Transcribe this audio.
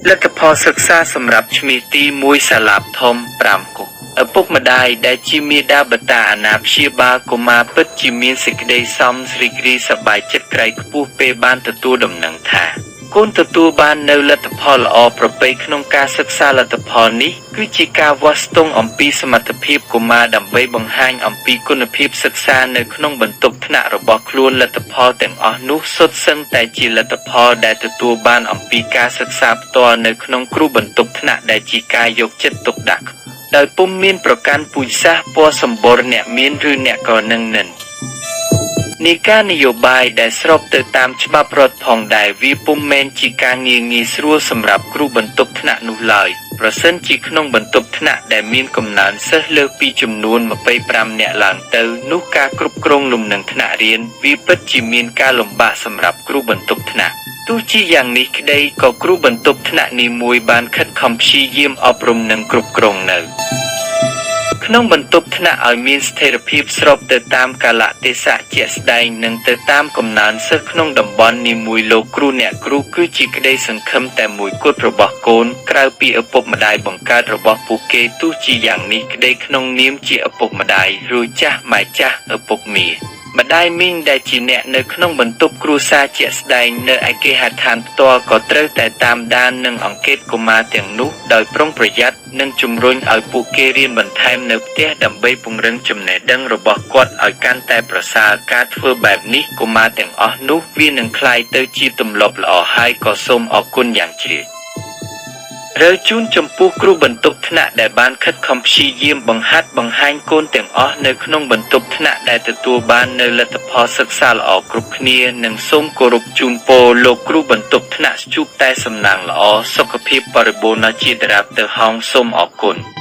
លទ្ធផលសិក្សាសម្រាប់ឈ្មាសទី1សាលាបធំ5គុកឪពុកម្ដាយដែលជាមាតាបិតាអាណាព្យាបាលកុមារពិតជាមានសេចក្តីសំរីករាយសប្បាយចិត្តក្រៃខ្ពស់ពេលបានទទួលដំណឹងថាកូនទទួលបាននៅលទ្ធផលល្អប្រពៃក្នុងការសិក្សាលទ្ធផលនេះគឺជាការវាស់ស្ទង់អំពីសមត្ថភាពកុមារដើម្បីបង្ហាញអំពីគុណភាពសិក្សានៅក្នុងបន្ទប់ថ្នាក់របស់ខ្លួនលទ្ធផលទាំងអស់នោះសុទ្ធសឹងតែជាលទ្ធផលដែលទទួលបានអំពីការសិក្សាផ្ទាល់នៅក្នុងគ្រូបន្ទប់ថ្នាក់ដែលជាការយកចិត្តទុកដាក់ដោយពុំមានប្រកាន់ពូជសាសន៍ពណ៌សម្បុរអ្នកមានឬអ្នកក្រនឹងនិន នៃការនយោបាយដែលស្របទៅតាមច្បាប់រដ្ឋផងដែរវាពុំមែនជាការងារងាយស្រួលសម្រាប់គ្រូបន្ទប់ថ្នាក់នោះឡើយប្រសិនជាក្នុងបន្ទប់ថ្នាក់ដែលមានកំណើនសិស្សលើសពីចំនួន25នាក់ឡើងទៅនោះការគ្រប់គ្រងលំនឹងថ្នាក់រៀនវាពិតជាមានការលំបាកសម្រាប់គ្រូបន្ទប់ថ្នាក់ទោះជាយ៉ាងនេះក្តីក៏គ្រូបន្ទប់ថ្នាក់នីមួយបានខិតខំព្យាយាមអប់រំនិងគ្រប់គ្រងនៅ ក្នុងបន្ទប់ថ្នាក់ឲ្យមានស្ថិរភាពស្របទៅតាមកាលៈទេសៈជាក់ស្ដែងនិងទៅតាមកំណើនសិស្សក្នុងតំបន់នីមួយលោកគ្រូអ្នកគ្រូគឺជាក្តីសង្ឃឹមតែមួយគត់របស់កូនក្រៅពីឪពុកម្ដាយបង្កើតរបស់ពួកគេទោះជាយ៉ាងនេះក្តីក្នុងនាមជាឪពុកម្ដាយឬចាស់ម៉ែចាស់ឪពុកមាម្ដាយមីងដែលជាអ្នកនៅក្នុងបន្ទប់គ្រួសារជាក់ស្ដែងនៅឯគេហដ្ឋានផ្ទាល់ក៏ត្រូវតែតាមដាននិងអង្កេតកុមារទាំងនោះដោយប្រុងប្រយ័ត្ននិងជំរុញឲ្យពួកគេរៀនបន្ថែមនៅផ្ទះដើម្បីពង្រឹងចំណេះដឹងរបស់គាត់ឲ្យកាន់តែប្រសើរការធ្វើបែបនេះកុមារទាំងអស់នោះវានឹងក្លាយទៅជាទម្លាប់ល្អហើយក៏សូមអរគុណយ៉ាងជ្រាល រើជូនចំពោះគ្រូបន្ទប់ថ្នាក់ដែលបានខិតខំព្យាយាមបង្ហាត់បង្ហាញកូនទាំងអស់នៅក្នុងបន្ទប់ថ្នាក់ដែលទទួលបាននៅលទ្ធផលសិក្សាល្អគ្រប់គ្នានិងសូមគោរពជូនពរលោកគ្រូបន្ទប់ថ្នាក់ជួបតែសំណាងល្អសុខភាពបរិបូរណ៍ជាដរាបទៅហោងសូមអរគុណ។